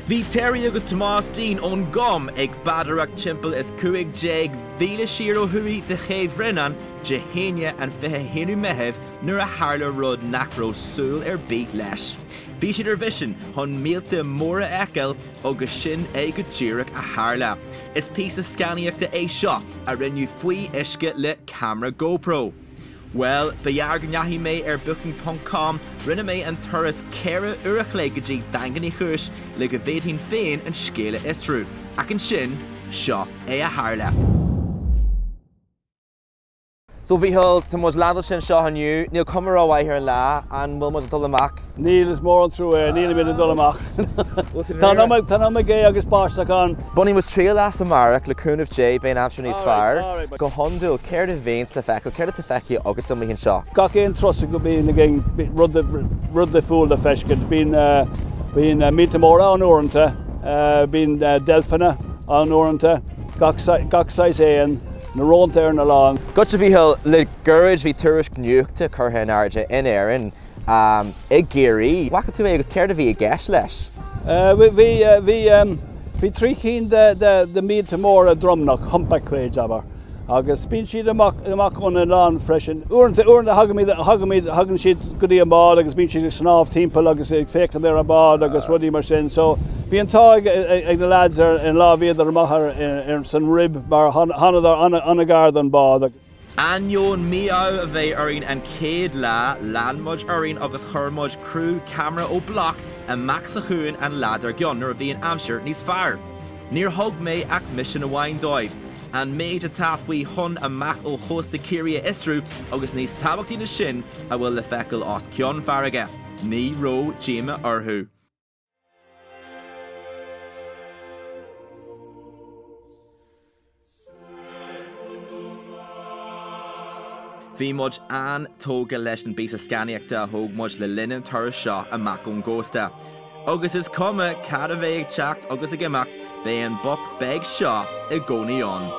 Bhí Terry agus Tomás Deane ón gCom ag bádóireacht timpeall is 15 mhíle siar ó thuaidh de Ché Bhréanainn Dé hAoine an 21ú Meitheamh nuair a tharla rud nach raibh súil ar bith leis. Bhí siad ar mhisean chun míolta móra a fheiceáil agus sin é go díreach a tharla. Is píosa scannaíochta é seo a rinneadh faoi uisce le ceamara GoPro. Bhuel, ba ghearr go ndeachaigh mé ar Booking ponc com, rinne mé an turas 4 uair a chloig go dtí Daingean Uí Chúis le go bhféadfainn féin an scéal a fhiosrú, ach ansin, seo é a tharla. So Mhícheál, tá muid landáilte anseo inniu, níl cuma rómhaith ar an lá, an bhfuil muid ag dul amach? Níl, is mór an trua é, nílimid ag dul amach. Tá an iomarca gaoth agus báisteach ann. Bainfidh muid triail as amárach, le cúnamh Dé, beidh an aimsir níos fearr. Go hiondúil, céard a bhíonns le feiceáil, céard atá feicthe agat amuigh anseo? Gach aon turas go mbíonn againn rud rud difriúil le feiscint. Bíonn bíonn míolta móra ann uaireanta, bíonn deilfeanna ann uaireanta, gach gach saghas éan. Na rónta ar an oileán. Goitse a Mhíchíl, le gairid bhí tuairisc nuachta curtha in airde in Éirinn, i gCiarraí. Bhfaca tú é agus céard a bhí i gceist leis? Bhí, bhí, bhí 3 cinn de, de, de mhíolta móra dromnach, humpback whales, abair, agus bíonn siad amach, amach ón oileán freisin. Uaireanta, uaireanta thagaimid, thagaimid, thagann siad go dtí an bád agus bíonn siad ag snámh timpeall agus ag féachaint ar an bád agus rudaí mar sin. So, bhí an t-ádh ag, ag na lads ar an lá a bhíodar amach ar, ar, san rib mar thánadar an-ghar don bád. Ainneoin mí-ádh a bheith orainn an chéad lá, lean muid orainn agus chuir muid criú ceamara ó Bloc amach sa chuan an lá dár gcionn nuair a bhí an aimsir níos fearr. Níor thug mé ach misean amháin dóibh, an méid atá faoi thonn amach ó chósta Chiarraí a fhiosrú agus níos tábhachtaí na sin, a bhfuil le feiceáil os cionn farraige. Ní raibh díomá orthu. Bhí muid an-tógtha leis an bpíosa scannaíochta a thóg muid le linn an turais seo amach ón gcósta. Agus is cuma cad a bheidh ag teacht agus ag imeacht, beidh an boc beag seo i gcónaí ann.